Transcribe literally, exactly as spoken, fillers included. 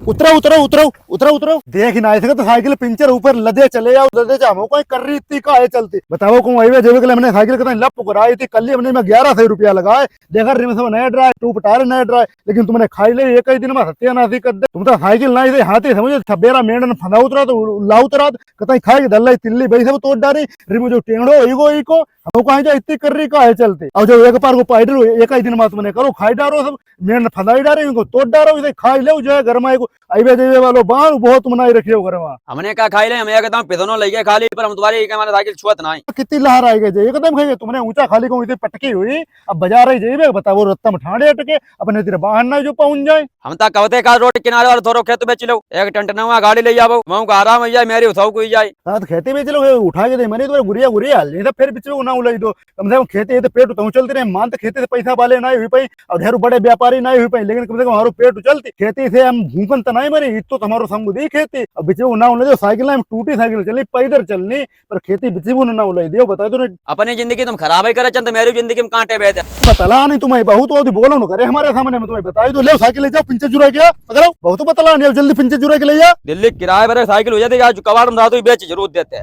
उतरो, उतरो, उतरो, उतरो, उतरो। देख ही ना सकत, साइकिल पंचर ऊपर लदे चले जाओ, लदे जा। हमको कोई कर रही थी, काहे चलती? बताओ, कौन आईवे जेबे के लिए हमने साइकिल कितना लप कराई थी, कल ही हमने में ग्यारह सौ रुपया लगाए। देखा, रिम सब नया ड्राई, ट्यूब टायर नया ड्राई, लेकिन तुमने खाई ले एक ही दिन में सत्यानाशी कर दे। तुम तो साइकिल ना इसे हाथी समझो, छबेरा मेंढन फंदा उतरा तो ला उतरा, कतई खाई दल्लाई तिल्ली बई सब तोड़ डारी, रिम जो टेढ़ो इगो इको, हमको कहाँ जा इतनी कर रही, काहे चलती? अब जो एक बार को पाइडर एक ही दिन में तुमने करो, खाई डारो सब, मेंढन फंदाई डारे, इनको तोड़ डारो, इसे खाई ले, जो है घर में एक आईबे जाइबे वालो बाण बहुत मनाई रखियो घर में। हमने का खाई ले, हम एकदम पिसनो लइगे खाली, पर हम तुम्हारी एक हमारे साइकिल छुअत नाई। कितनी लहर आई गई जे, एकदम खाई गए, तुमने ऊंचा खाली को इतनी पटकी हुई, अब बाजार ही जाइबे, बताओ, रत्ता में ठांडे अटके, अपने तेरे बाहर ना जो पहुंच जाए। हम ता कवते का रोड किनारे वाले थोरो खेत बेच लो, एक टंटनवा गाड़ी ले जाबो, मऊ का आराम हो जाए, मेरी उठाऊ को ही जाए। हाँ, तो खेती बेच लो, उठा के दे, मैंने तो गुरिया गुरिया हाल, नहीं तो फिर बेच लो, ना उलाई दो। कम से कम खेती है तो पेट उताऊ चलते रहे, मान तो खेती से पैसा वाले ना हुई पाई, और ढेर बड़े व्यापारी ना हुई पाई, लेकिन कम से कम हमारो पेट उचलती। खेती से हम भूखन त नहीं मरे, इतो तो हमारो संग दी खेती। अब बिचबो ना उलाई दियो, साइकिल ना, हम टूटी साइकिल चलनी, पैदल चलनी, पर खेती बिचबो ना उलाई दियो, बताओ तो। अपनी जिंदगी तुम खराब ही करे चंद, मेरी जिंदगी में कांटे बहते। बतला नहीं तुम्हें, बहुत बहुत बोलो ना करे हमारे सामने में, तुम्हें बताई दो, ले साइकिल ले जाओ, पंचर जुरा गया, पकड़ो, बहुत बतला नहीं, जल्दी पंचर जुरा के ले जा। दिल्ली किराए पर साइकिल हो जाती, आज कबाड़ में था तो बेच जरूर देते।